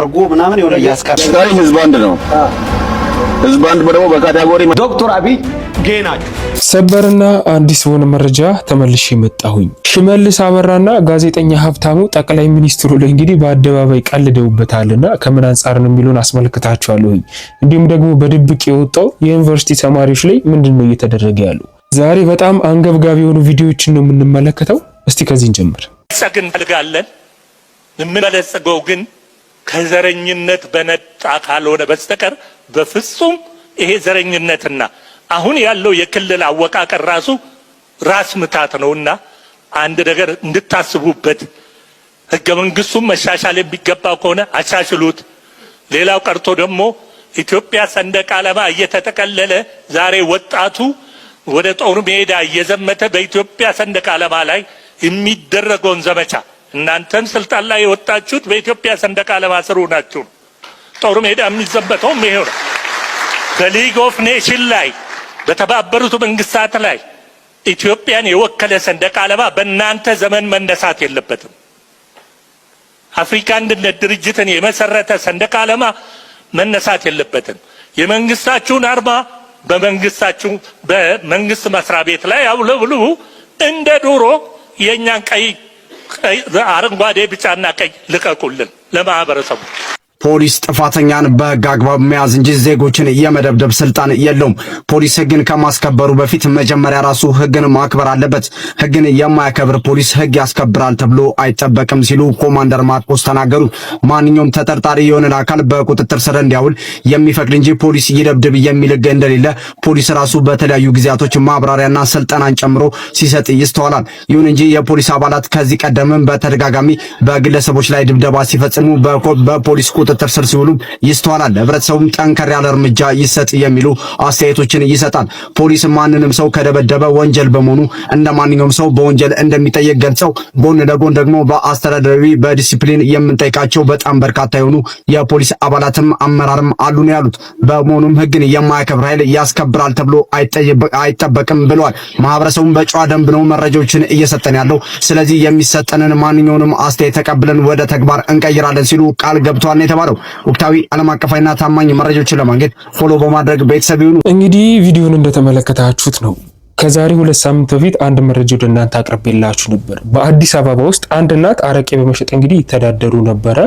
አድርጎ ምናምን የሆነ እያስቀረ ህዝብ አንድ ነው። ህዝብ አንድ ደግሞ በ category ዶክተር አብይ gay ናቸው። ሰበርና አዲስ በሆነ መረጃ ተመልሼ መጣሁኝ። ሽመልስ አበራና ጋዜጠኛ ሀብታሙ ጠቅላይ ሚኒስትሩ ላይ እንግዲህ በአደባባይ ቀልደውበታልና ከምን አንጻር ነው የሚለውን አስመልክታችኋለሁኝ። እንዲሁም ደግሞ በድብቅ የወጣው የዩኒቨርሲቲ ተማሪዎች ላይ ምንድን ነው እየተደረገ ያለው? ዛሬ በጣም አንገብጋቢ የሆኑ ቪዲዮዎችን ነው የምንመለከተው። እስቲ ከዚህ እንጀምር። መበልጸግ እንፈልጋለን። የምንበለጽገው ግን ከዘረኝነት በነጣ ካልሆነ በስተቀር በፍጹም ይሄ ዘረኝነትና አሁን ያለው የክልል አወቃቀር ራሱ ራስ ምታት ነውና አንድ ነገር እንድታስቡበት፣ ህገ መንግስቱን መሻሻል የሚገባው ከሆነ አሻሽሉት። ሌላው ቀርቶ ደግሞ ኢትዮጵያ ሰንደቅ ዓላማ እየተጠቀለለ ዛሬ ወጣቱ ወደ ጦር ሜዳ እየዘመተ በኢትዮጵያ ሰንደቅ ዓላማ ላይ የሚደረገውን ዘመቻ፣ እናንተም ስልጣን ላይ የወጣችሁት በኢትዮጵያ ሰንደቅ ዓላማ ስር ሆናችሁ ነው። ጦር ሜዳ የሚዘመተውም ይሄው ነው። በ League of Nation ላይ፣ በተባበሩት መንግስታት ላይ ኢትዮጵያን የወከለ ሰንደቅ ዓላማ በእናንተ ዘመን መነሳት የለበትም። አፍሪካ አንድነት ድርጅትን የመሰረተ ሰንደቅ ዓላማ መነሳት የለበትም። የመንግስታችሁን አርማ በመንግስታችሁ በመንግስት መስሪያ ቤት ላይ አውለብልቡ። እንደ ድሮ የእኛን ቀይ አረንጓዴ፣ ቢጫና ቀይ ልቀቁልን ለማህበረሰቡ። ፖሊስ ጥፋተኛን በህግ አግባብ መያዝ እንጂ ዜጎችን የመደብደብ ስልጣን የለውም። ፖሊስ ህግን ከማስከበሩ በፊት መጀመሪያ ራሱ ህግን ማክበር አለበት። ህግን የማያከብር ፖሊስ ህግ ያስከብራል ተብሎ አይጠበቅም ሲሉ ኮማንደር ማርቆስ ተናገሩ። ማንኛውም ተጠርጣሪ የሆነን አካል በቁጥጥር ስር እንዲያውል የሚፈቅድ እንጂ ፖሊስ ይደብድብ የሚል ህግ እንደሌለ ፖሊስ ራሱ በተለያዩ ጊዜያቶች ማብራሪያና ስልጠናን ጨምሮ ሲሰጥ ይስተዋላል። ይሁን እንጂ የፖሊስ አባላት ከዚህ ቀደምም በተደጋጋሚ በግለሰቦች ላይ ድብደባ ሲፈጽሙ በፖሊስ ቁጥጥር ስር ሲውሉ ይስተዋላል። ህብረተሰቡም ጠንከር ያለ እርምጃ ይሰጥ የሚሉ አስተያየቶችን ይሰጣል። ፖሊስ ማንንም ሰው ከደበደበ ወንጀል በመሆኑ እንደ ማንኛውም ሰው በወንጀል እንደሚጠየቅ ገልጸው ጎን ለጎን ደግሞ በአስተዳደራዊ በዲሲፕሊን የምንጠይቃቸው በጣም በርካታ የሆኑ የፖሊስ አባላትም አመራርም አሉ ነው ያሉት። በመሆኑም ህግን የማያከብር ኃይል ያስከብራል ተብሎ አይጠበቅም ብለዋል። ማህበረሰቡም በጨዋ ደንብ ነው መረጃዎችን እየሰጠን ያለው። ስለዚህ የሚሰጠንን ማንኛውንም አስተያየት ተቀብለን ወደ ተግባር እንቀይራለን ሲሉ ቃል ገብተዋል ነው የተባለው። ወቅታዊ፣ ዓለም አቀፋዊና ታማኝ መረጃዎችን ለማግኘት follow በማድረግ ቤተሰብ ይሁኑ። እንግዲህ ቪዲዮን እንደተመለከታችሁት ነው። ከዛሬ 2 ሳምንት በፊት አንድ መረጃ ወደ እናንተ አቅርቤላችሁ ነበር። በአዲስ አበባ ውስጥ አንድ እናት አረቄ በመሸጥ እንግዲህ ይተዳደሩ ነበረ።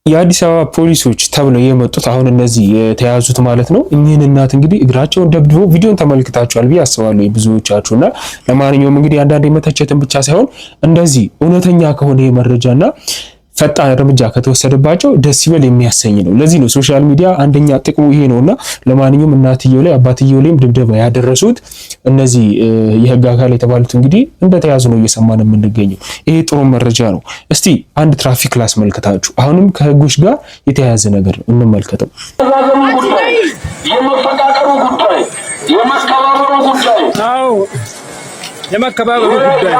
የአዲስ አበባ ፖሊሶች ተብለው የመጡት አሁን እነዚህ የተያዙት ማለት ነው። እኚህን እናት እንግዲህ እግራቸውን ደብድበው ቪዲዮን ተመልክታችኋል ብዬ አስባለሁ ብዙዎቻችሁ። እና ለማንኛውም እንግዲህ አንዳንድ የመተቸትን ብቻ ሳይሆን እንደዚህ እውነተኛ ከሆነ ይሄ መረጃና ፈጣን እርምጃ ከተወሰደባቸው ደስ ይበል የሚያሰኝ ነው። ለዚህ ነው social media አንደኛ ጥቅሙ ይሄ ነውና፣ ለማንኛውም እናትየው ላይ አባትየው ላይም ድብደባ ያደረሱት እነዚህ የህግ አካል የተባሉት እንግዲህ እንደተያዙ ነው እየሰማን የምንገኘው። ይሄ ጥሩ መረጃ ነው። እስቲ አንድ ትራፊክ ላስመልክታችሁ። አሁንም ከህጎች ጋር የተያያዘ ነገር ነው፣ እንመልከተው። የመፈቃቀሩ ጉዳይ፣ የመከባበሩ ጉዳይ፣ አዎ፣ የመከባበሩ ጉዳይ፣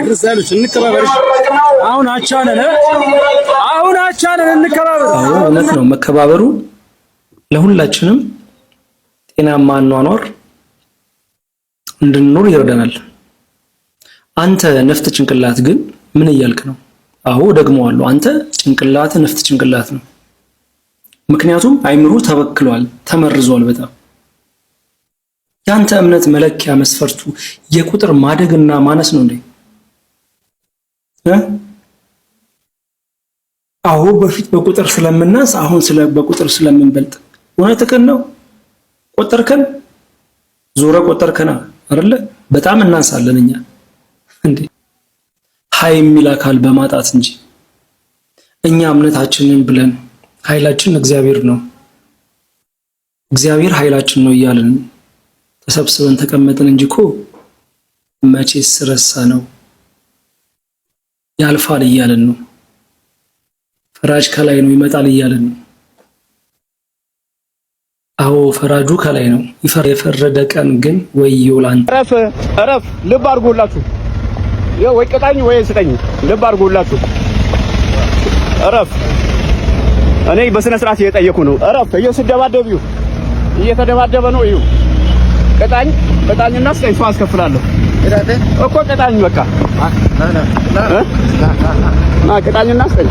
ክርስቲያኖች እንከባበር። አሁን አቻ ነን፣ አሁን አቻ ነን፣ እንከባበር። አዎ፣ እውነት ነው። መከባበሩ ለሁላችንም ጤናማ አኗኗር እንድንኖር ይረዳናል። አንተ ንፍጥ ጭንቅላት ግን ምን እያልክ ነው? አዎ፣ ደግመዋለሁ። አንተ ጭንቅላት ንፍጥ ጭንቅላት ነው። ምክንያቱም አይምሮ ተበክሏል፣ ተመርዟል በጣም። ያንተ እምነት መለኪያ መስፈርቱ የቁጥር ማደግና ማነስ ነው እንዴ? አዎ፣ በፊት በቁጥር ስለምናንስ አሁን ስለ በቁጥር ስለምንበልጥ እውነትህን ነው። ቆጠርከን፣ ዞረ ቆጠርከና አይደለ? በጣም እናንሳለን እኛ እንዴ፣ ሀይ የሚል አካል በማጣት እንጂ። እኛ እምነታችንን ብለን ኃይላችን እግዚአብሔር ነው፣ እግዚአብሔር ኃይላችን ነው እያልን ተሰብስበን ተቀመጥን እንጂ እኮ መቼስ ረሳ ነው፣ ያልፋል እያልን ነው። ፈራጅ ከላይ ነው፣ ይመጣል እያልን ነው። አዎ፣ ፈራጁ ከላይ ነው። የፈረደ ቀን ግን ወዮ ላንተ። እረፍ እረፍ። ልብ አድርጎላችሁ ወይ ቅጣኝ ወይ ስጠኝ። ልብ አድርጎላችሁ እረፍ። እኔ በስነ ስርዓት እየጠየኩ ነው። እረፍ። እየስደባደብ እየተደባደበ ነው። እዩ፣ ቅጣኝ፣ ቅጣኝና ስጠኝ። ሰው አስከፍላለሁ እኮ፣ ቅጣኝ። በቃ ና ቅጣኝና ስጠኝ።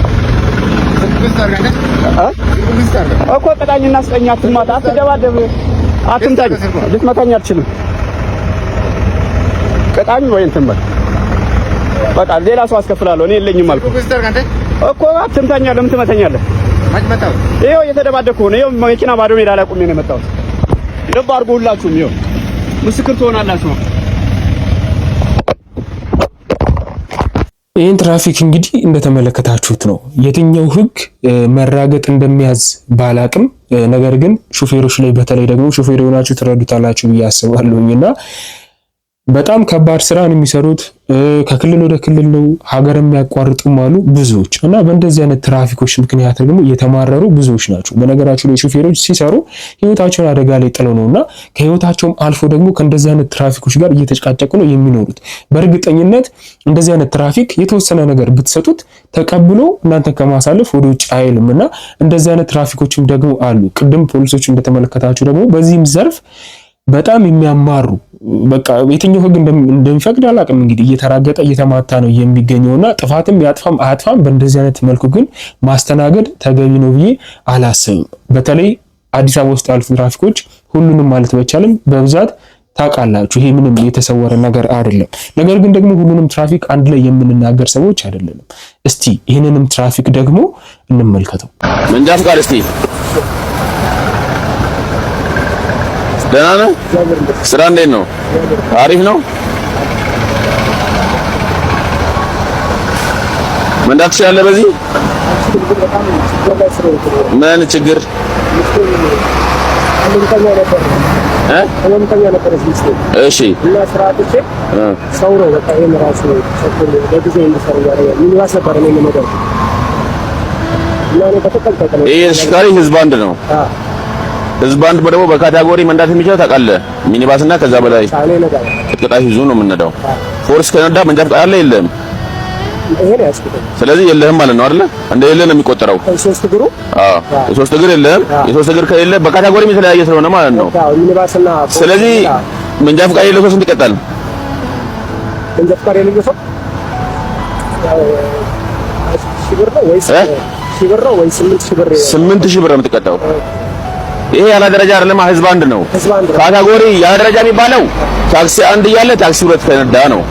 እኮ ቅጣኝና ስጠኝ። አትማታ፣ አትደባደብ፣ አትምታኝ። ልትመታኝ አትችልም። ቅጣኝ ወይ እንትን በል። በቃ ሌላ ሰው አስከፍላለሁ። እኔ የለኝም አልኩህ እኮ። አትምታኛ። ለምን ትመታኛለህ? ይኸው እየተደባደብኩ ነው። ይኸው መኪና ባዶ ሜዳ ላይ ቆሜ ነው የመጣሁት። ልብ አድርጉ ሁላችሁም። ይኸው ምስክር ትሆናላችሁ። ይህን ትራፊክ እንግዲህ እንደተመለከታችሁት ነው። የትኛው ህግ መራገጥ እንደሚያዝ ባላቅም፣ ነገር ግን ሹፌሮች ላይ በተለይ ደግሞ ሹፌር የሆናችሁ ትረዱታላችሁ ብዬ አስባለሁኝ እና በጣም ከባድ ስራ ነው የሚሰሩት። ከክልል ወደ ክልል ነው፣ ሀገር የሚያቋርጡም አሉ ብዙዎች እና በእንደዚህ አይነት ትራፊኮች ምክንያት ደግሞ የተማረሩ ብዙዎች ናቸው። በነገራችሁ ላይ ሹፌሮች ሲሰሩ ህይወታቸውን አደጋ ላይ ጥለው ነው እና ከህይወታቸውም አልፎ ደግሞ ከእንደዚህ አይነት ትራፊኮች ጋር እየተጨቃጨቁ ነው የሚኖሩት። በእርግጠኝነት እንደዚህ አይነት ትራፊክ የተወሰነ ነገር ብትሰጡት ተቀብሎ እናንተን ከማሳለፍ ወደ ውጭ አይልም እና እንደዚህ አይነት ትራፊኮችም ደግሞ አሉ። ቅድም ፖሊሶች እንደተመለከታችሁ ደግሞ በዚህም ዘርፍ በጣም የሚያማሩ፣ በቃ የትኛው ህግ እንደሚፈቅድ አላውቅም። እንግዲህ እየተራገጠ እየተማታ ነው የሚገኘውና ጥፋትም ያጥፋም አያጥፋም በእንደዚህ አይነት መልኩ ግን ማስተናገድ ተገቢ ነው ብዬ አላስብም። በተለይ አዲስ አበባ ውስጥ ያሉት ትራፊኮች ሁሉንም ማለት ባይቻልም በብዛት ታውቃላችሁ፣ ይሄ ምንም የተሰወረ ነገር አይደለም። ነገር ግን ደግሞ ሁሉንም ትራፊክ አንድ ላይ የምንናገር ሰዎች አይደለንም። እስቲ ይህንንም ትራፊክ ደግሞ እንመልከተው። መንጃ ፍቃድ እስቲ። ደህና ነህ? ስራ እንዴት ነው? አሪፍ ነው። መንዳት ትችላለህ? በዚህ ምን ችግር እ እሺ እና ስራ አጥቼ ሰው ነው በቃ ይሄን ራሱ ለጊዜው እንዲሰሩ እያደረገ ሚኒባስ ነበር እኔ የምነዳው እና እኔ በተጠንቀቅ ነው። ይሄ ተሽከርካሪ ህዝብ አንድ ነው። ህዝብ አንድ ደግሞ በ category መንዳት የሚችለው ታውቃለህ፣ ሚኒባስ እና ከዛ በላይ ቅጥቅጣ ይዞ ነው የምንነዳው። ፎርስ ከነዳ መንጃ ፈቃድ አለ የለህም? ይሄ ነው ያስኩት። ስለዚህ የለህም ማለት ነው አይደለ? እንደ የለህ ነው የሚቆጠረው። ሶስት እግሩ። አዎ፣ የሶስት እግር የለህም። የሶስት እግር ከሌለ በ category ም የተለያየ ስለሆነ ማለት ነው። አዎ፣ ሚኒባስና ስለዚህ መንጃ ፈቃድ የሌለው ሰው ስንት ይቀጣል? መንጃ ፈቃድ የሌለው ሰው ያው ሺህ ብር ነው ወይስ ሺህ ብር ነው ወይ 8,000 ብር? 8,000 ብር ነው የምትቀጣው። ይሄ ያለ ደረጃ አይደለም፣ ህዝብ አንድ ነው። ህዝብ አንድ ነው። Category ያለ ደረጃ የሚባለው ታክሲ አንድ እያለ ታክሲ ሁለት ከነዳ ነው።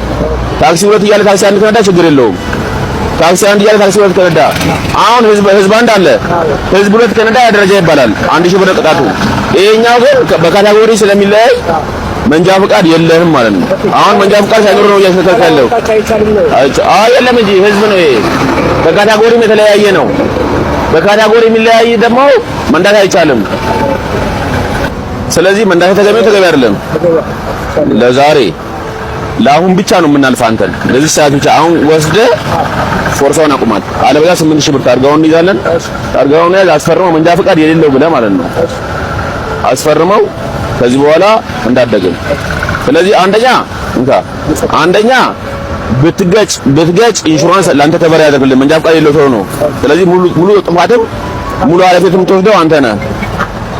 ታክሲ ሁለት እያለ ታክሲ አንድ ከነዳ ችግር የለውም። ታክሲ አንድ እያለ ታክሲ ሁለት ከነዳ፣ አሁን ህዝብ አንድ አለ፣ ህዝብ ሁለት ከነዳ ያለ ደረጃ ይባላል። 1,000 ብር ቅጣቱ። ይሄኛው ግን በ category ስለሚለያይ መንጃ ፈቃድ የለህም ማለት ነው። አሁን መንጃ ፈቃድ ሳይኖር ነው እያሽከረከርክ ያለው። አይ የለም እንጂ ህዝብ ነው ይሄ። በ category ም የተለያየ ነው። በ category የሚለያይ ደግሞ መንዳት አይቻልም። ስለዚህ መንዳት ተገቢ ተገቢ አይደለም። ለዛሬ ለአሁን ብቻ ነው የምናልፍ። አንተን ለዚህ ሰዓት ብቻ አሁን ወስደህ ፎርሳውን አቁማት። አለበለዚያ 8,000 ብር ታርጋውን እንይዛለን። ታርጋውን ያዝ፣ አስፈርመው መንጃ ፈቃድ የሌለው ብለህ ማለት ነው። አስፈርመው ከዚህ በኋላ እንዳደግም። ስለዚህ አንደኛ እንካ አንደኛ ብትገጭ ኢንሹራንስ ለአንተ cover ያደርግልህ መንጃ ፈቃድ የሌለው ሰው ነው። ስለዚህ ሙሉ ሙሉ ጥፋትም ሙሉ ኃላፊነቱን የምትወስደው አንተ ነህ።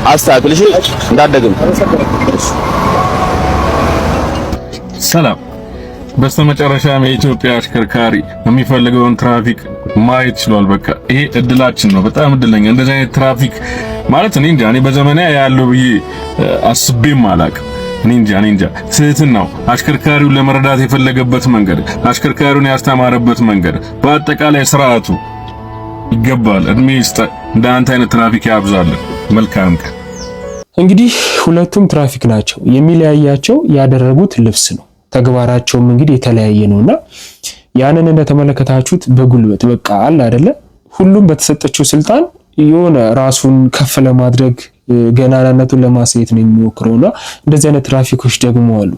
አስተካክል፣ እሺ፣ እንዳትደግም። ሰላም። በስተመጨረሻም የኢትዮጵያ አሽከርካሪ የሚፈልገውን ትራፊክ ማየት ችሏል። በቃ ይሄ እድላችን ነው። በጣም እድለኛ እንደዚህ አይነት ትራፊክ ማለት እኔ እንጃ፣ እኔ በዘመኔ ያለው ብዬ አስቤም አላቅም። እኔ እንጃ እኔ እንጃ። ትህትናው፣ አሽከርካሪውን ለመረዳት የፈለገበት መንገድ፣ አሽከርካሪውን ያስተማረበት መንገድ፣ በአጠቃላይ ስርዓቱ ይገባል። እድሜ ይስጥ። እንደ አንተ አይነት ትራፊክ ያብዛልን። መልካም ቀን። እንግዲህ ሁለቱም ትራፊክ ናቸው። የሚለያያቸው ያደረጉት ልብስ ነው። ተግባራቸውም እንግዲህ የተለያየ ነውና ያንን እንደተመለከታችሁት በጉልበት በቃ አለ አይደለ፣ ሁሉም በተሰጠችው ስልጣን የሆነ ራሱን ከፍ ለማድረግ ገናናነቱን ለማሳየት ነው የሚሞክረውና እንደዚህ አይነት ትራፊኮች ደግሞ አሉ።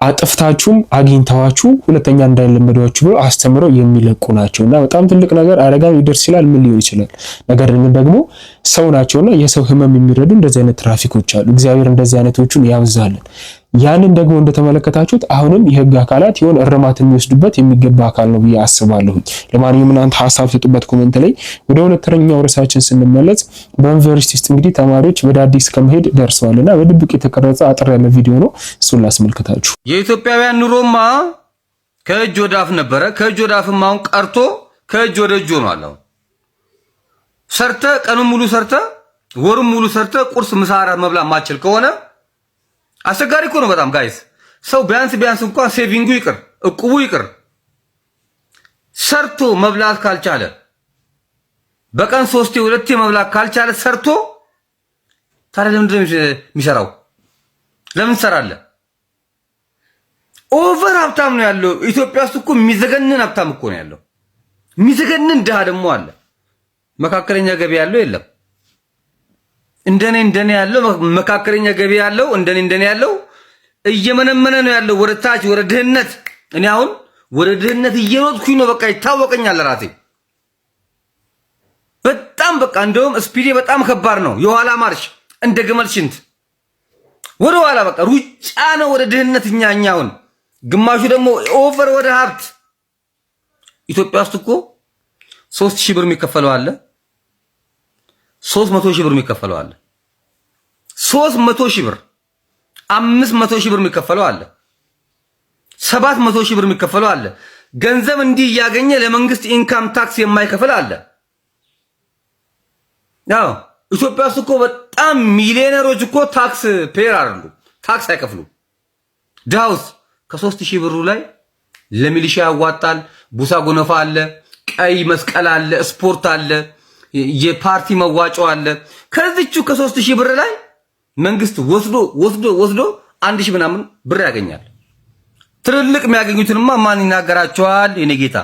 አጥፍታችሁም አግኝተዋችሁ ሁለተኛ እንዳይለመዷችሁ ብሎ አስተምረው የሚለቁ ናቸው እና በጣም ትልቅ ነገር አደጋ ሊደርስ ይችላል። ምን ሊሆን ይችላል? ነገር ግን ደግሞ ሰው ናቸውና የሰው ሕመም የሚረዱ እንደዚህ አይነት ትራፊኮች አሉ። እግዚአብሔር እንደዚህ አይነቶቹን ያብዛልን። ያንን ደግሞ እንደተመለከታችሁት አሁንም የህግ አካላት የሆነ እርማት የሚወስዱበት የሚገባ አካል ነው ብዬ አስባለሁኝ። ለማንኛውም እናንተ ሀሳብ ስጡበት comment ላይ። ወደ ሁለተኛው ርዕሳችን ስንመለስ በዩኒቨርሲቲ ውስጥ እንግዲህ ተማሪዎች በዳዲስ ከመሄድ ደርሰዋል እና በድብቅ የተቀረጸ አጠር ያለ ቪዲዮ ነው። እሱን ላስመልከታችሁ። የኢትዮጵያውያን ኑሮማ ከእጅ ወደ አፍ ነበረ። ከእጅ ወደ አፍም አሁን ቀርቶ ከእጅ ወደ እጅ ሆኗል። አሁን ሰርተ ቀኑን ሙሉ ሰርተ ወሩን ሙሉ ሰርተ ቁርስ፣ ምሳ፣ እራት መብላት ማትችል ከሆነ አስቸጋሪ እኮ ነው በጣም guys። ሰው ቢያንስ ቢያንስ እንኳን saving ኡ ይቅር እቁቡ ይቅር ሰርቶ መብላት ካልቻለ፣ በቀን ሶስቴ ሁለቴ መብላት ካልቻለ ሰርቶ፣ ታዲያ ለምንድን ነው የሚሰራው? ለምን ትሰራለህ? Over ሀብታም ነው ያለው ኢትዮጵያ ውስጥ እኮ። የሚዘገንን ሀብታም እኮ ነው ያለው። የሚዘገንን ድሃ ደግሞ አለ። መካከለኛ ገቢ ያለው የለም። እንደኔ እንደኔ ያለው፣ መካከለኛ ገቢ ያለው፣ እንደኔ እንደኔ ያለው እየመነመነ ነው ያለው ወደ ታች፣ ወደ ድህነት። እኔ አሁን ወደ ድህነት እየሮጥኩኝ ነው። በቃ ይታወቀኛል ራሴ በጣም። በቃ እንደውም speed ኤ በጣም ከባድ ነው። የኋላ ማርሽ እንደ ግመል ሽንት ወደ ኋላ፣ በቃ ሩጫ ነው ወደ ድህነት። እኛ አሁን ግማሹ ደግሞ over ወደ ሀብት። ኢትዮጵያ ውስጥ እኮ 3000 ብር የሚከፈለው አለ፣ 300,000 ብር የሚከፈለው አለ፣ 300,000 ብር፣ 500,000 ብር የሚከፈለው አለ፣ 700,000 ብር የሚከፈለው አለ። ገንዘብ እንዲህ እያገኘ ለመንግስት income tax የማይከፍል አለ። አዎ፣ ኢትዮጵያ ውስጥ እኮ በጣም ሚሊዮነሮች እኮ tax payer አይደሉም፣ tax አይከፍሉም። ድሃውስ ከ3000 ብሩ ላይ ለሚሊሻ ያዋጣል። ቡሳ ጎነፋ አለ፣ ቀይ መስቀል አለ፣ ስፖርት አለ፣ የፓርቲ መዋጮ አለ። ከዚቹ ከ3000 ብር ላይ መንግስት ወስዶ ወስዶ ወስዶ 1000 ምናምን ብር ያገኛል። ትልልቅ የሚያገኙትንማ ማን ይናገራቸዋል? የኔ ጌታ፣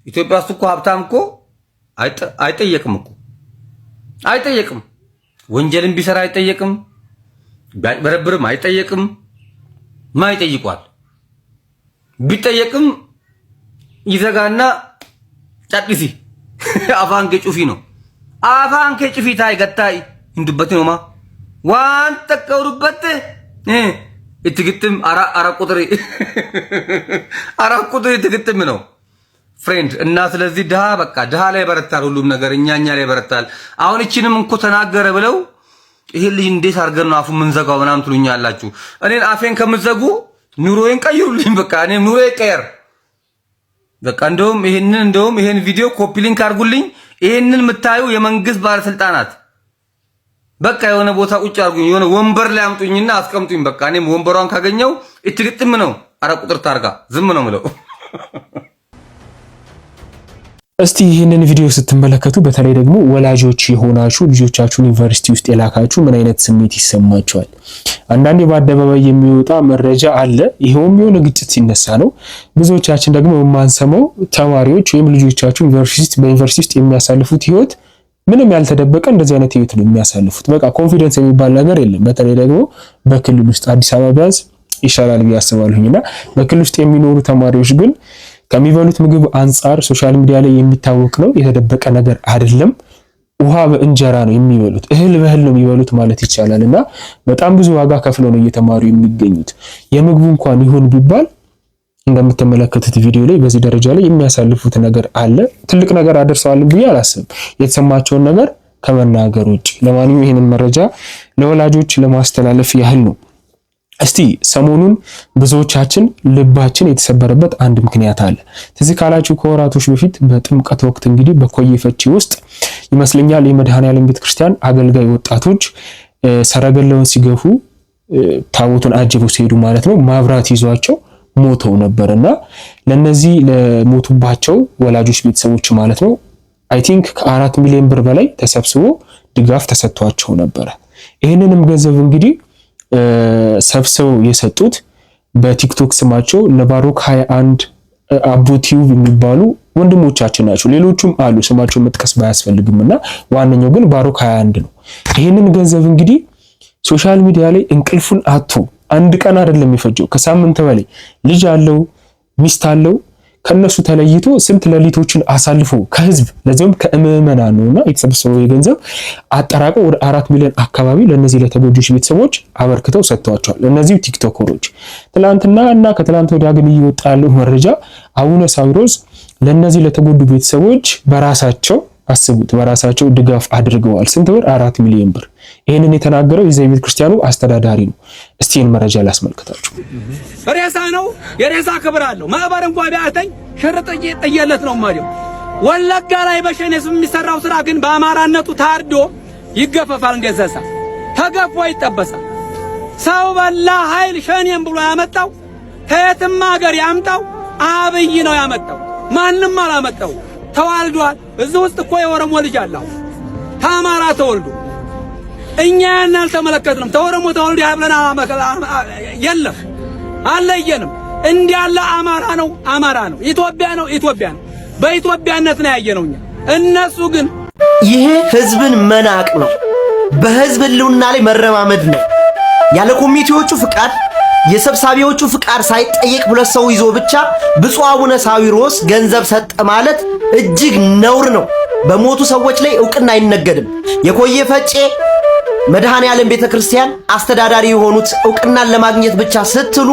ኢትዮጵያ ውስጥ እኮ ሀብታም እኮ አይጠየቅም እኮ፣ አይጠየቅም። ወንጀልም ቢሰራ አይጠየቅም፣ ቢያጭበረብርም አይጠየቅም። ማን ይጠይቋል? ቢጠየቅም ይዘጋና ጫጢሲ afaan kee cufi ነው። Afaan kee cufi ታይ ገታይ እንዱበት ነውማ waan takka dubbatte itti ግጥም 4 ቁጥር፣ 4 ቁጥር ግጥም ነው friend። እና ስለዚህ ድሃ፣ በቃ ድሃ ላይ ይበረታል ሁሉም ነገር፣ እኛ ላይ ይበረታል። አሁን እችንም እንኮ ተናገረ ብለው ይሄን ልጅ እንዴት አድርገን ነው አፉ የምንዘጋው ምናምን ትሉኛላችሁ። እኔን አፌን ከምትዘጉ ኑሮዬን ቀይሩልኝ። በቃ እኔም ኑሮዬ ይቀየር። በቃ እንደውም ይሄን ቪዲዮ copy link አድርጉልኝ። ይሄንን የምታዩ የመንግስት ባለስልጣናት በቃ የሆነ ቦታ ቁጭ አድርጉኝ፣ የሆነ ወንበር ላይ አምጡኝና አስቀምጡኝ። በቃ እኔም ወንበሯን ካገኘው እትግጥም ነው፣ 4 ቁጥር ታርጋ ዝም ነው ምለው። እስቲ ይህንን ቪዲዮ ስትመለከቱ በተለይ ደግሞ ወላጆች የሆናችሁ፣ ልጆቻችሁን ዩኒቨርሲቲ ውስጥ የላካችሁ ምን አይነት ስሜት ይሰማችኋል? አንዳንዴ በአደባባይ የሚወጣ መረጃ አለ። ይኸውም የሆነ ግጭት ሲነሳ ነው። ብዙዎቻችን ደግሞ የማንሰማው ተማሪዎች ወይም ልጆቻችሁ በዩኒቨርሲቲ ውስጥ የሚያሳልፉት ህይወት ምንም ያልተደበቀ እንደዚህ አይነት ህይወት ነው የሚያሳልፉት። በቃ confidence የሚባል ነገር የለም። በተለይ ደግሞ በክልል ውስጥ፣ አዲስ አበባ ቢያንስ ይሻላል ብዬ አስባለሁኝ፣ እና በክልል ውስጥ የሚኖሩ ተማሪዎች ግን ከሚበሉት ምግብ አንጻር social media ላይ የሚታወቅ ነው፣ የተደበቀ ነገር አይደለም። ውሃ በእንጀራ ነው የሚበሉት፣ እህል በእህል ነው የሚበሉት ማለት ይቻላል። እና በጣም ብዙ ዋጋ ከፍለው ነው እየተማሩ የሚገኙት። የምግቡ እንኳን ይሁን ቢባል እንደምትመለከቱት ቪዲዮ ላይ በዚህ ደረጃ ላይ የሚያሳልፉት ነገር አለ። ትልቅ ነገር አደርሰዋል ብዬ አላስብም፣ የተሰማቸውን ነገር ከመናገር ውጭ። ለማንኛውም ይህንን መረጃ ለወላጆች ለማስተላለፍ ያህል ነው። እስቲ ሰሞኑን ብዙዎቻችን ልባችን የተሰበረበት አንድ ምክንያት አለ። ትዝ ካላችሁ ከወራቶች በፊት በጥምቀት ወቅት እንግዲህ በኮዬ ፈቼ ውስጥ ይመስለኛል የመድኃኔዓለም ቤተክርስቲያን አገልጋይ ወጣቶች ሰረገላውን ሲገፉ፣ ታቦቱን አጅበው ሲሄዱ ማለት ነው፣ ማብራት ይዟቸው ሞተው ነበር። እና ለነዚህ ለሞቱባቸው ወላጆች ቤተሰቦች ማለት ነው I think ከ4 ሚሊዮን ብር በላይ ተሰብስቦ ድጋፍ ተሰጥቷቸው ነበረ። ይህንንም ገንዘብ እንግዲህ ሰብስበው የሰጡት በቲክቶክ ስማቸው ነባሮክ 21 አቦ ቲዩብ የሚባሉ ወንድሞቻችን ናቸው። ሌሎቹም አሉ፣ ስማቸውን መጥቀስ ባያስፈልግም፣ እና ዋነኛው ግን ባሮክ 21 ነው። ይህንን ገንዘብ እንግዲህ social media ላይ እንቅልፉን አጥቶ፣ አንድ ቀን አይደለም የፈጀው፣ ከሳምንት በላይ፣ ልጅ አለው፣ ሚስት አለው፣ ከነሱ ተለይቶ ስንት ሌሊቶችን አሳልፎ ከህዝብ ለዚያውም ከምዕመናን ነውና የተሰበሰበው የገንዘብ አጠራቅመው ወደ 4 ሚሊዮን አካባቢ ለእነዚህ ለተጎጂዎች ቤተሰቦች አበርክተው ሰጥተዋቸዋል። እነዚህ ቲክቶከሮች ትላንትና እና ከትላንት ወዲያ ግን እየወጣ ያለው መረጃ አቡነ ሳዊሮስ ለእነዚህ ለተጎዱ ቤተሰቦች በራሳቸው፣ አስቡት፣ በራሳቸው ድጋፍ አድርገዋል። ስንት ብር? 4 ሚሊዮን ብር። ይህንን የተናገረው የዚያ ቤተ ክርስቲያኑ አስተዳዳሪ ነው። እስቲ ይህን መረጃ ላስመልክታችሁ። ሬሳ ነው፣ የሬሳ ክብር አለው። ማዕበር እንኳ ቢያተኝ ሽርጥ ጥየለት ነው የምሄደው። ወለጋ ላይ በሸኔ ስም የሚሰራው ስራ ግን በአማራነቱ ታርዶ ይገፈፋል። እንደ እንስሳ ተገፎ ይጠበሳል። ሰው በላ ኃይል ሸኔም ብሎ ያመጣው ከየትም ሀገር ያምጣው አብይ ነው ያመጣው። ማንም አላመጣው። ተዋልዷል። እዚህ ውስጥ እኮ የኦሮሞ ልጅ አለ አሁን ከአማራ ተወልዶ፣ እኛ ያን አልተመለከትንም። ተኦሮሞ ተወልዶ ብለን የለም፣ አልለየንም። እንዲያለ አማራ ነው፣ አማራ ነው፣ ኢትዮጵያ ነው፣ ኢትዮጵያ ነው። በኢትዮጵያነት ነው ያየነው እኛ። እነሱ ግን ይሄ ህዝብን መናቅ ነው። በህዝብ ህልውና ላይ መረማመድ ነው። ያለ ኮሚቴዎቹ ፍቃድ፣ የሰብሳቢዎቹ ፍቃድ ሳይጠየቅ ሁለት ሰው ይዞ ብቻ ብፁዕ አቡነ ሳዊሮስ ገንዘብ ሰጠ ማለት እጅግ ነውር ነው። በሞቱ ሰዎች ላይ እውቅና አይነገድም። የኮየ ፈጬ መድኃኔ ዓለም ቤተክርስቲያን አስተዳዳሪ የሆኑት እውቅናን ለማግኘት ብቻ ስትሉ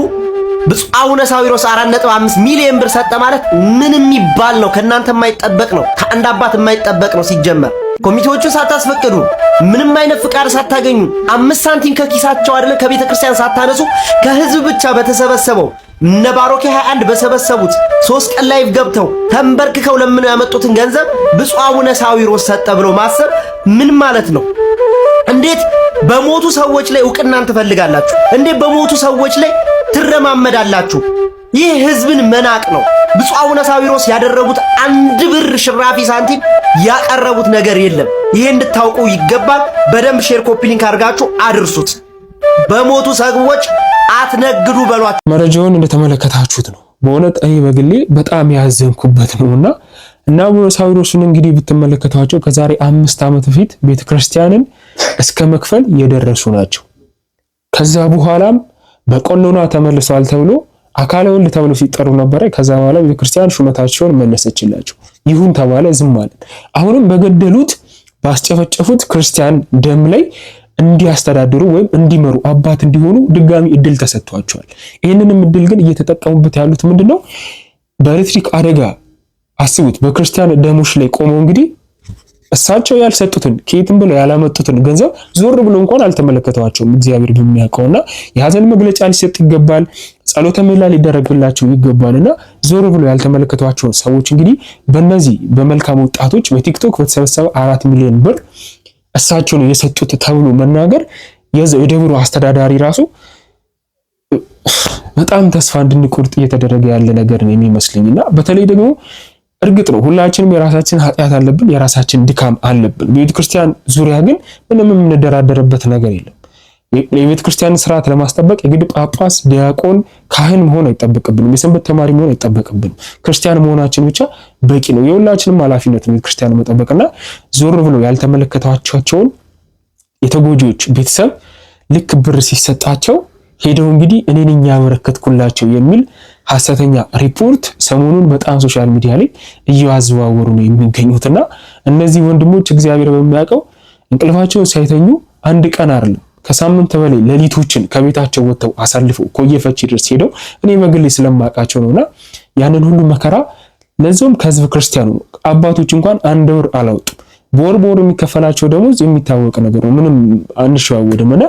ብፁዕ አቡነ ሳዊሮስ 4.5 ሚሊዮን ብር ሰጠ ማለት ምን የሚባል ነው? ከእናንተ የማይጠበቅ ነው። ከአንድ አባት የማይጠበቅ ነው። ሲጀመር ኮሚቴዎቹን ሳታስፈቅዱ፣ ምንም አይነት ፍቃድ ሳታገኙ፣ 5 ሳንቲም ከኪሳቸው አይደለም ከቤተ ክርስቲያን ሳታነሱ፣ ከህዝብ ብቻ በተሰበሰበው፣ እነ ባሮኬ 21 በሰበሰቡት፣ 3 ቀን live ገብተው ተንበርክከው ለምነው ያመጡትን ገንዘብ ብፁዕ አቡነ ሳዊሮስ ሰጠ ብሎ ማሰብ ምን ማለት ነው? እንዴት በሞቱ ሰዎች ላይ እውቅናን ትፈልጋላችሁ? እንዴት በሞቱ ሰዎች ላይ ትረማመዳላችሁ? ይህ ህዝብን መናቅ ነው። ብፁዕ አቡነ ሳዊሮስ ያደረጉት አንድ ብር ሽራፊ ሳንቲም ያቀረቡት ነገር የለም። ይሄ እንድታውቁ ይገባል። በደንብ share፣ copy link አድርጋችሁ አድርሱት። በሞቱ ሰዎች አትነግዱ በሏቸው። መረጃውን እንደተመለከታችሁት ነው። በእውነት እኔ በግሌ በጣም ያዘንኩበት ነውና እና አቡነ ሳዊሮስን እንግዲህ ብትመለከቷቸው ከዛሬ 5 ዓመት በፊት ቤተክርስቲያንን እስከ መክፈል የደረሱ ናቸው። ከዛ በኋላም በቀኖና ተመልሰዋል ተብሎ አካለ ወልድ ተብሎ ሲጠሩ ነበረ። ከዛ በኋላ ቤተክርስቲያን ሹመታቸውን መለሰችላቸው። ይሁን ተባለ፣ ዝም አለን። አሁንም በገደሉት ባስጨፈጨፉት ክርስቲያን ደም ላይ እንዲያስተዳድሩ ወይም እንዲመሩ፣ አባት እንዲሆኑ ድጋሚ እድል ተሰጥቷቸዋል። ይህንንም እድል ግን እየተጠቀሙበት ያሉት ምንድን ነው? በኤሌክትሪክ አደጋ አስቡት። በክርስቲያን ደሞች ላይ ቆመው እንግዲህ እሳቸው ያልሰጡትን፣ ከየትም ብለው ያላመጡትን ገንዘብ ዞር ብሎ እንኳን አልተመለከቷቸውም። እግዚአብሔር በሚያውቀውና የሀዘን መግለጫ ሊሰጥ ይገባል፣ ጸሎተ ምህላ ሊደረግላቸው ይገባልና ዞር ብሎ ያልተመለከቷቸውን ሰዎች እንግዲህ በእነዚህ በመልካም ወጣቶች በቲክቶክ በተሰበሰበ 4 ሚሊዮን ብር እሳቸው ነው የሰጡት ተብሎ መናገር የደብሩ አስተዳዳሪ ራሱ በጣም ተስፋ እንድንቆርጥ እየተደረገ ያለ ነገር ነው የሚመስለኝ። እና በተለይ ደግሞ እርግጥ ነው ሁላችንም የራሳችን ኃጢአት አለብን፣ የራሳችን ድካም አለብን። በቤተ ክርስቲያን ዙሪያ ግን ምንም የምንደራደርበት ነገር የለም። የቤተ ክርስቲያን ስርዓት ለማስጠበቅ የግድ ጳጳስ፣ ዲያቆን፣ ካህን መሆን አይጠበቅብንም። የሰንበት ተማሪ መሆን አይጠበቅብንም። ክርስቲያን መሆናችን ብቻ በቂ ነው። የሁላችንም ኃላፊነት ነው ቤተክርስቲያን መጠበቅና ዞር ብሎ ያልተመለከቷቸውን የተጎጂዎች ቤተሰብ ልክ ብር ሲሰጣቸው ሄደው እንግዲህ እኔ ነኝ ያበረከትኩላቸው የሚል ሐሰተኛ ሪፖርት ሰሞኑን በጣም social media ላይ እያዘዋወሩ ነው የሚገኙትና እነዚህ ወንድሞች እግዚአብሔር በሚያውቀው እንቅልፋቸውን ሳይተኙ አንድ ቀን አይደለም ከሳምንት በላይ ሌሊቶችን ከቤታቸው ወጥተው አሳልፈው ኮየ ፈቼ ድረስ ሄደው፣ እኔ በግሌ ስለማውቃቸው ነውና፣ ያንን ሁሉ መከራ ለዚያውም ከህዝብ ክርስቲያኑ፣ አባቶች እንኳን አንድ ብር አላወጡም። በወር በወር የሚከፈላቸው ደሞዝ የሚታወቅ ነገር ነው። ምንም አንሸዋወድም። እና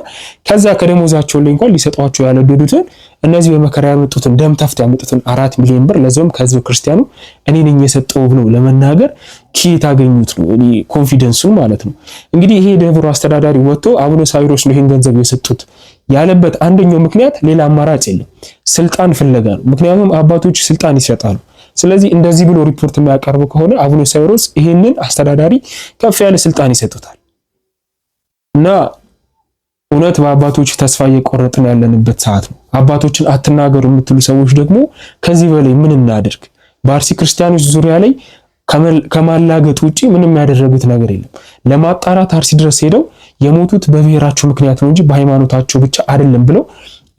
ከዛ ከደሞዛቸው ላይ እንኳን ሊሰጧቸው ያልወደዱትን፣ እነዚህ በመከራ ያመጡትን፣ ደም ተፍተው ያመጡትን 4 ሚሊዮን ብር ለዚያውም ከህዝብ ክርስቲያኑ እኔ ነኝ የሰጠው ብሎ ለመናገር ከየት አገኙት ነው እኔ confidence ኡን ማለት ነው። እንግዲህ ይሄ ደብሩ አስተዳዳሪ ወጥቶ አቡነ ሳዊሮስ ነው ይሄን ገንዘብ የሰጡት ያለበት አንደኛው ምክንያት ሌላ አማራጭ የለም፣ ስልጣን ፍለጋ ነው። ምክንያቱም አባቶች ስልጣን ይሰጣሉ። ስለዚህ እንደዚህ ብሎ ሪፖርት የሚያቀርቡ ከሆነ አቡነ ሳዊሮስ ይሄንን አስተዳዳሪ ከፍ ያለ ስልጣን ይሰጡታል። እና እውነት በአባቶች ተስፋ እየቆረጥን ያለንበት ሰዓት ነው። አባቶችን አትናገሩ የምትሉ ሰዎች ደግሞ ከዚህ በላይ ምን እናድርግ? በአርሲ ክርስቲያኖች ዙሪያ ላይ ከማላገጥ ውጪ ምንም ያደረጉት ነገር የለም። ለማጣራት አርሲ ድረስ ሄደው የሞቱት በብሔራቸው ምክንያት ነው እንጂ በሃይማኖታቸው ብቻ አይደለም ብለው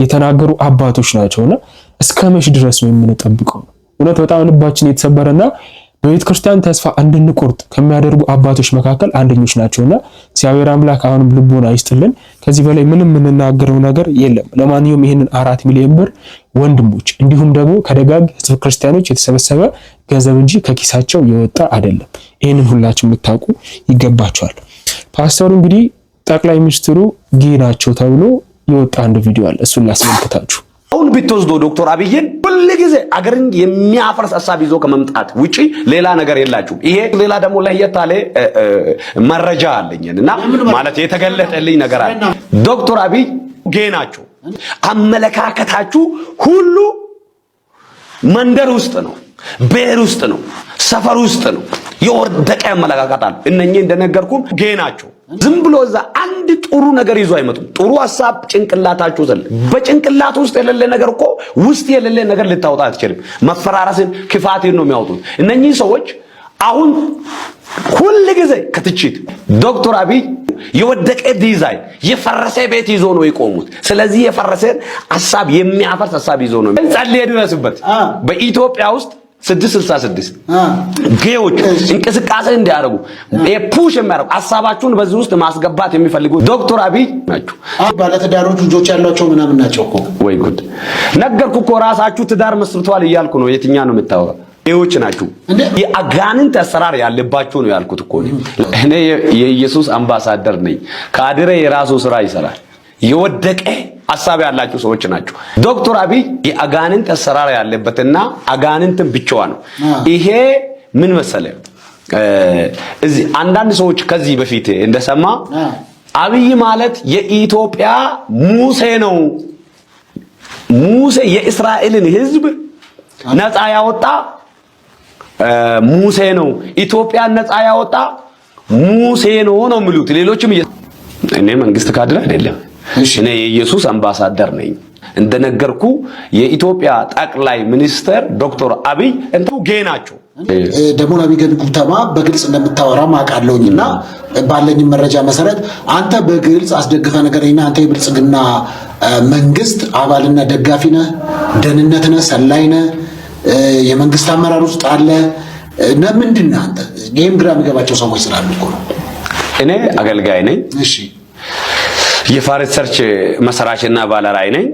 የተናገሩ አባቶች ናቸውና እስከ መች ድረስ ነው የምንጠብቀው? እውነት በጣም ልባችን የተሰበረና በቤተ ክርስቲያን ተስፋ እንድንቆርጥ ከሚያደርጉ አባቶች መካከል አንደኞች ናቸውና እግዚአብሔር አምላክ አሁንም ልቦና ይስጥልን። ከዚህ በላይ ምንም የምንናገረው ነገር የለም። ለማንኛውም ይህንን 4 ሚሊዮን ብር ወንድሞች፣ እንዲሁም ደግሞ ከደጋግ ህዝብ ክርስቲያኖች የተሰበሰበ ገንዘብ እንጂ ከኪሳቸው የወጣ አይደለም። ይህንን ሁላችሁ የምታውቁ ይገባቸዋል። ፓስተሩ እንግዲህ ጠቅላይ ሚኒስትሩ gay ናቸው ተብሎ የወጣ አንድ ቪዲዮ አለ። እሱን ላስመልክታችሁ። አሁን ብትወስዶ ዶክተር አብይን ሁል ጊዜ አገርን የሚያፈርስ ሀሳብ ይዞ ከመምጣት ውጪ ሌላ ነገር የላችሁም። ይሄ ሌላ ደግሞ ለየት ያለ መረጃ አለኝ እና ማለት የተገለጠልኝ ነገር አለ። ዶክተር አብይ gay ናቸው። አመለካከታችሁ ሁሉ መንደር ውስጥ ነው፣ ብሔር ውስጥ ነው፣ ሰፈር ውስጥ ነው። የወደቀ አመለካከት አለ። እነኚህ እንደነገርኩም gay ናቸው። ዝም ብሎ እዛ አንድ ጥሩ ነገር ይዞ አይመጡም። ጥሩ ሀሳብ ጭንቅላታችሁ ዘለ በጭንቅላት ውስጥ የሌለ ነገር እኮ ውስጥ የሌለ ነገር ልታወጣ አትችልም። መፈራረስን፣ ክፋትን ነው የሚያወጡት እነኚህ ሰዎች። አሁን ሁል ጊዜ ከትችት ዶክተር አብይ የወደቀ ዲዛይን የፈረሰ ቤት ይዞ ነው የቆሙት። ስለዚህ የፈረሰን ሀሳብ የሚያፈርስ ሀሳብ ይዞ ነው ጸልዬ ድረስበት። በኢትዮጵያ ውስጥ 666 gay ዎች እንቅስቃሴ እንዲያደርጉ push የሚያደርጉ ሀሳባችሁን በዚህ ውስጥ ማስገባት የሚፈልጉ ዶክተር አብይ ናቸው። ባለትዳሮች ልጆች ያሏቸው ምናምን ናቸው እኮ። ወይ ጉድ! ነገርኩ እኮ ራሳችሁ ትዳር መስርተዋል እያልኩ ነው። የትኛ ነው የምታወራው? gay ዎች ናችሁ። የአጋንንት አሰራር ያለባችሁ ነው ያልኩት እኮ። እኔ የኢየሱስ አምባሳደር ነኝ። ካድሬ የራሱ ስራ ይሰራል። የወደቀ ሀሳብ ያላችሁ ሰዎች ናቸው። ዶክተር አብይ የአጋንንት አሰራር ያለበትና አጋንንትን ብቻዋ ነው። ይሄ ምን መሰለ፣ እዚህ አንዳንድ ሰዎች ከዚህ በፊት እንደሰማ አብይ ማለት የኢትዮጵያ ሙሴ ነው። ሙሴ የእስራኤልን ሕዝብ ነፃ ያወጣ ሙሴ ነው። ኢትዮጵያን ነፃ ያወጣ ሙሴ ነው ነው የሚሉት ሌሎችም። እኔ መንግስት ካድሬ አይደለም። እኔ የኢየሱስ አምባሳደር ነኝ። እንደነገርኩ የኢትዮጵያ ጠቅላይ ሚኒስትር ዶክተር አብይ እንቱ gay ናቸው። ደግሞ ነቢገቢ ጉተማ በግልጽ እንደምታወራ አውቃለሁኝ እና ባለኝም መረጃ መሰረት አንተ በግልጽ አስደግፈ ነገረኝና አንተ የብልጽግና መንግስት አባልና ደጋፊ ነህ፣ ደህንነት ነህ፣ ሰላይ ነህ፣ የመንግስት አመራር ውስጥ አለ ምንድን ነህ አንተ? ይህም ግራ የሚገባቸው ሰዎች ስላሉ እኮ ነው። እኔ አገልጋይ ነኝ። እሺ፣ የፋሪስ ሰርች መስራችና ባለራዕይ ነኝ።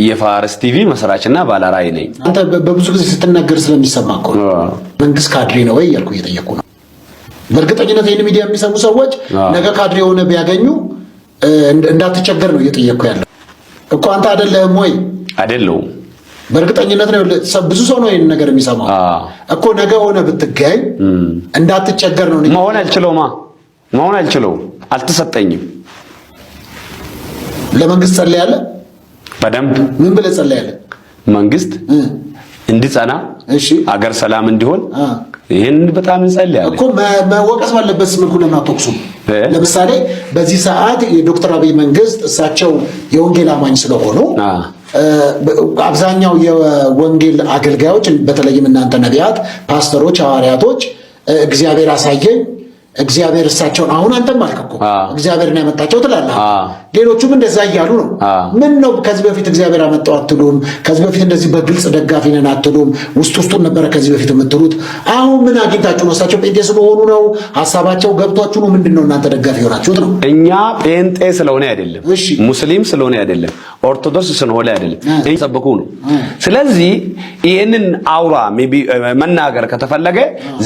የፋሪስ ቲቪ መስራችና ባለራዕይ ነኝ። አንተ በብዙ ጊዜ ስትናገር ስለሚሰማ እኮ ነው። መንግስት ካድሬ ነው ወይ እያልኩ እየጠየኩ ነው። በእርግጠኝነት ይህን ሚዲያ የሚሰሙ ሰዎች ነገ ካድሬ የሆነ ቢያገኙ እንዳትቸገር ነው እየጠየኩ ያለው እኮ። አንተ አይደለህም ወይ? አይደለሁም። በእርግጠኝነት ነው፣ ብዙ ሰው ነው ይህን ነገር የሚሰማው እኮ። ነገ ሆነ ብትገኝ እንዳትቸገር ነው። መሆን አልችለውማ፣ መሆን አልችለውም፣ አልተሰጠኝም። ለመንግስት ጸልያለህ? በደንብ። ምን ብለህ ጸልያለህ? መንግስት እንዲጸና፣ አገር ሰላም እንዲሆን ይህን በጣም እንጸልያለን እኮ። መወቀስ ባለበት መልኩ ለምን አትወቅሱም? ለምሳሌ በዚህ ሰዓት የዶክተር አብይ መንግስት እሳቸው የወንጌል አማኝ ስለሆኑ አብዛኛው የወንጌል አገልጋዮች በተለይም እናንተ ነቢያት፣ ፓስተሮች፣ ሐዋርያቶች እግዚአብሔር አሳየኝ፣ እግዚአብሔር እሳቸውን አሁን አንተም አልክ እኮ እግዚአብሔርን ያመጣቸው ትላለህ። ሌሎቹም እንደዛ እያሉ ነው። ምን ነው ከዚህ በፊት እግዚአብሔር አመጣው አትሉም? ከዚህ በፊት እንደዚህ በግልጽ ደጋፊ ነን አትሉም? ውስጥ ውስጡን ነበረ ከዚህ በፊት የምትሉት። አሁን ምን አግኝታችሁ ነው? እሳቸው ጴንጤ ስለሆኑ ነው? ሀሳባቸው ገብቷችሁ ነው? ምንድን ነው እናንተ ደጋፊ የሆናችሁት ነው? እኛ ጴንጤ ስለሆነ አይደለም፣ ሙስሊም ስለሆነ አይደለም፣ ኦርቶዶክስ ስለሆነ አይደለም፣ ሰበኩ ነው። ስለዚህ ይህንን አውራ መናገር ከተፈለገ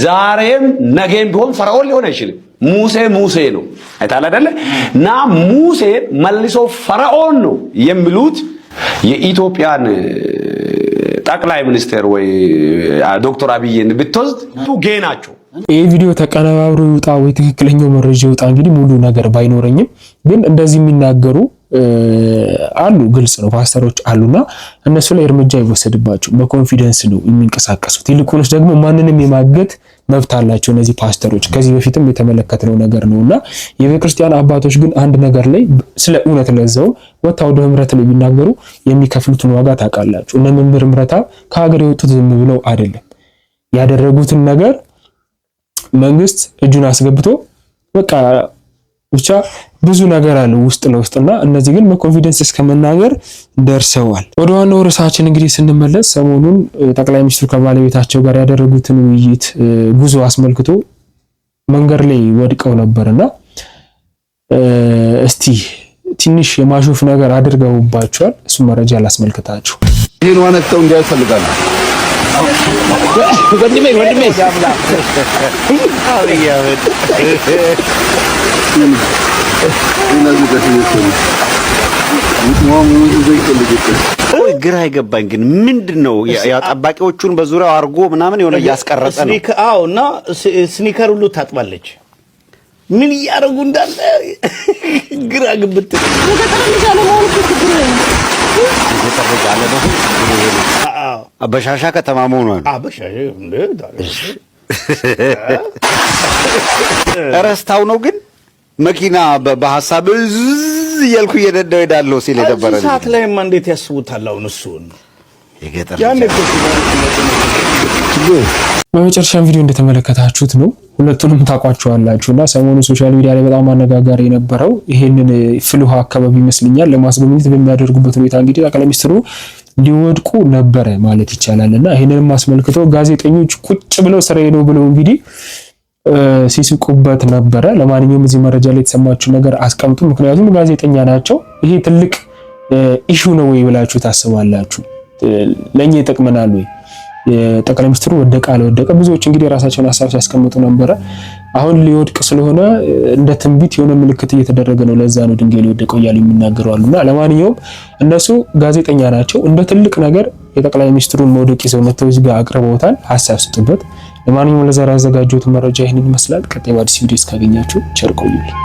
ዛሬም ነገም ቢሆን ፈርዖን ሊሆን አይችልም። ሙሴ ሙሴ ነው። አይታል አይደለ? እና ሙሴ መልሶ ፈርዖን ነው የሚሉት የኢትዮጵያን ጠቅላይ ሚኒስትር ወይ ዶክተር አብይን ብትወስድ gay ናቸው። ይህ ቪዲዮ ተቀነባብሮ ይውጣ ወይ ትክክለኛው መረጃ ይውጣ እንግዲህ ሙሉ ነገር ባይኖረኝም ግን እንደዚህ የሚናገሩ አሉ። ግልጽ ነው፣ ፓስተሮች አሉና እነሱ ላይ እርምጃ ይወሰድባቸው። በ confidence ነው የሚንቀሳቀሱት። ይልቁንስ ደግሞ ማንንም የማገት መብት አላቸው እነዚህ ፓስተሮች። ከዚህ በፊትም የተመለከትነው ነገር ነውና የቤተክርስቲያን አባቶች ግን አንድ ነገር ላይ ስለ እውነት ለዘው ወጥተው ወደ ምህረት ላይ ቢናገሩ የሚከፍሉትን ዋጋ ታውቃላችሁ። እነ መምህር ምህረተአብ ከሀገር የወጡት ዝም ብለው አይደለም። ያደረጉትን ነገር መንግስት እጁን አስገብቶ በቃ ብቻ ብዙ ነገር አለ ውስጥ ለውስጥና እነዚህ ግን በ confidence እስከ መናገር ደርሰዋል። ወደ ዋናው ርዕሳችን እንግዲህ ስንመለስ ሰሞኑን ጠቅላይ ሚኒስትሩ ከባለቤታቸው ጋር ያደረጉትን ውይይት ጉዞ አስመልክቶ መንገድ ላይ ወድቀው ነበርና እስቲ ትንሽ የማሾፍ ነገር አድርገውባቸዋል። እሱ መረጃ ላስመልክታችሁ። ይህን ዋነክተው እንዲያዩ እፈልጋለሁ። ወንድሜ ወንድሜ ቆይ ግራ አይገባኝ ግን ምንድን ነው ያው ጠባቂዎቹን በዙሪያው አድርጎ ምናምን የሆነ እያስቀረጸ ነው። አዎ፣ እና sneaker ሁሉ ታጥባለች። ምን እያደረጉ እንዳለ ግራ ግብት። የገጠር ልጅ አለመሆን እኮ ችግር ነው። የገጠር ልጅ አለመሆን ችግሩ ይሄ ነው። በሻሻ ከተማ መሆኗ ነው። በሻሻ እንደ ረስታው ነው ግን መኪና በሀሳብ እዝ እያልኩ እየነዳሁ እሄዳለሁ ሲል የነበረ እዚህ ሰዓት ላይማ እንዴት ያስቡታል? አሁን እሱን የገጠር ያኔ እኮ በመጨረሻም ቪዲዮ እንደተመለከታችሁት ነው። ሁለቱንም ታውቋቸዋላችሁ እና ሰሞኑ social media ላይ በጣም አነጋጋሪ የነበረው ይሄንን ፍልውሃ አካባቢ ይመስለኛል ለማስጎብኘት በሚያደርጉበት ሁኔታ እንግዲህ ጠቅላይ ሚኒስትሩ ሊወድቁ ነበረ ማለት ይቻላል። እና ይሄንንም አስመልክቶ ጋዜጠኞች ቁጭ ብለው ስራዬ ነው ብለው እንግዲህ ሲስቁበት ነበረ። ለማንኛውም እዚህ መረጃ ላይ የተሰማችሁ ነገር አስቀምጡ። ምክንያቱም ጋዜጠኛ ናቸው። ይሄ ትልቅ issue ነው ወይ ብላችሁ ታስባላችሁ? ለእኛ ይጠቅመናል ወይ? ጠቅላይ ሚኒስትሩ ወደቀ አልወደቀ ብዙዎች እንግዲህ የራሳቸውን ሀሳብ ሲያስቀምጡ ነበረ። አሁን ሊወድቅ ስለሆነ እንደ ትንቢት የሆነ ምልክት እየተደረገ ነው፣ ለዛ ነው ድንጋይ ሊወደቀው እያሉ የሚናገሩ አሉና፣ ለማንኛውም እነሱ ጋዜጠኛ ናቸው። እንደ ትልቅ ነገር የጠቅላይ ሚኒስትሩን መውደቅ ይዘው መጥተው እዚህ ጋር አቅርበውታል። ሀሳብ ስጡበት። ለማንኛውም ለዛሬ ያዘጋጀሁት መረጃ ይህንን ይመስላል። ቀጣይ በአዲስ ቪዲዮ እስካገኛችሁ ቸር ቆዩልኝ።